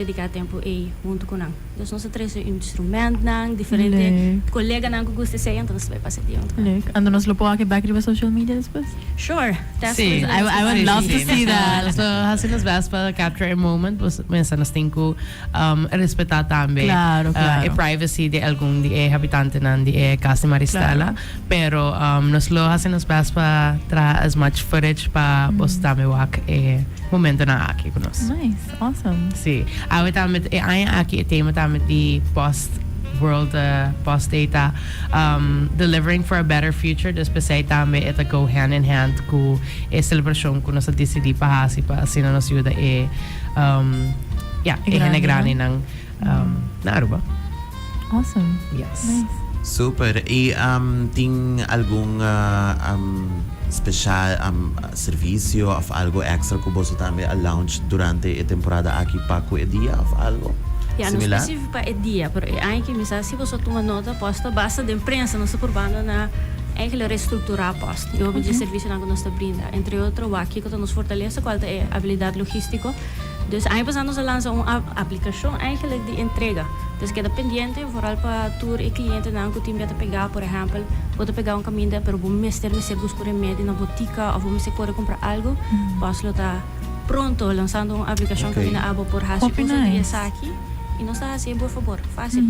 Dediká tempu ei huntu ku nan. Dus nos a trese instrumentnan, diferente Leuk. koleganan ku gusta esei, anto nos ta bai pasa e dia huntu ku nan. Leuk. Anto nos lo por wak e bek riba social media despues? Sure. Tess Sí. nos I ta I would bai. love to see that. Nos lo hasi nos best pa capture e moment, pues mester nos tin ku respetá tambe Claro, claro. e privacy di algun di e habitantenan di e kas di Maristella. Pero nos lo hasi nos best pa traha as much footage pa boso tambe wak e momentonan aki ku nos. Nice. Awesome. Sí. Awe tambe e aña aki e tema tambe di Post World Post Day ta Delivering for a Better Future. Dus p'esei tambe e ta go hand in hand ku e selebrashon ku nos a disidí pa hasi pa asina nos yuda e ya e hende grandinan na Aruba. Awesome. Yes. Nice. Super. Y tin algun special servicio of algo extra cu boso tambe a launch durante e temporada aki pa cu e dia of algo Ya, no similar? specific pa e dia, pero e aña aki mi sa si boso a tuma nota, Post ta basta den prensa, nos ta purbando na eigenlijk restructura Post y hopi di e servicionan cu nos ta brinda. Entre otro, wak kico ta nos fortaleza, cual ta e habilidad logistico. Dus aña pasá nos a lansa un aplicacion eigenlijk di entrega. Dus keda pendiente, vooral pa tur e clientenan cu tin bia ta pega. Por ehempel, bo ta pega un caminda pero bo mester mester busca un remedi na botica of bo mester core cumpra algo, Post lo ta pronto lansando un aplicacion caminda abo por haci uso di esaki y nos ta haci e por fabor, facil.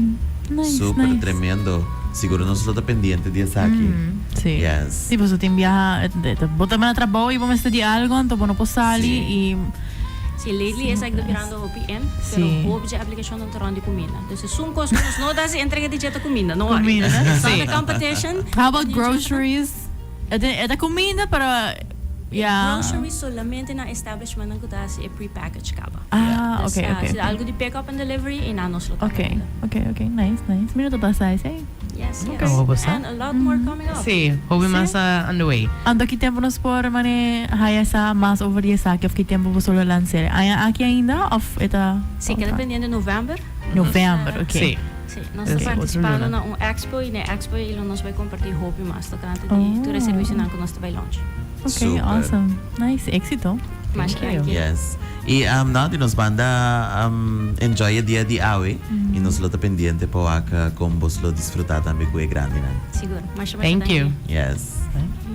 Super tremendo. Sigur nos lo ta pendiente di esaki. Sí. Yes. Sí, pasobra tin biaha bo ta na trabou y bo mester di algo anto bo no por sali y. Sí, lately esaki ta birando hopi in, pero hopi dje aplikashonnan ta rond di kuminda. Dus esun kos ku nos no ta hasi entrega di dje ta kuminda, no worry. Kuminda. It's not a competition. How about groceries? E ta e ta kuminda pero ya. Groceries solamente na establishmentnan ku ta hasi e pre-package kaba. Ah, Dus okay, okay, si okay. algu di pick up and delivery, einan nos lo ta Okay, kuminda. okay, okay, nice, nice. Mi no ta pasa esei. Yes, yes. Okay. Oh, bo sa? And a lot more coming up. Sí, hopi mas on the way. Anto ki tempo nos por mane haya sa mas over di esaki of ki tempo boso lo lans'e? Aña aki ainda of e ta Sí, keda pendiente november. November, ok. Sí. Sí, nos ta Ok. participando na un expo y na e expo ei lo nos bai comparti hopi mas tocante di tur e servicionan cu nos ta bai launch. Ok, Super. awesome. Nice, éxito. Masha Thank you. danki. Yes. Y no, di nos banda enjoy e dia di awe y nos lo ta pendiente pa wak con bos lo disfruta tambe cu e grandinan. Sigur. Masha masha Thank you. danki. Yes. Thank you.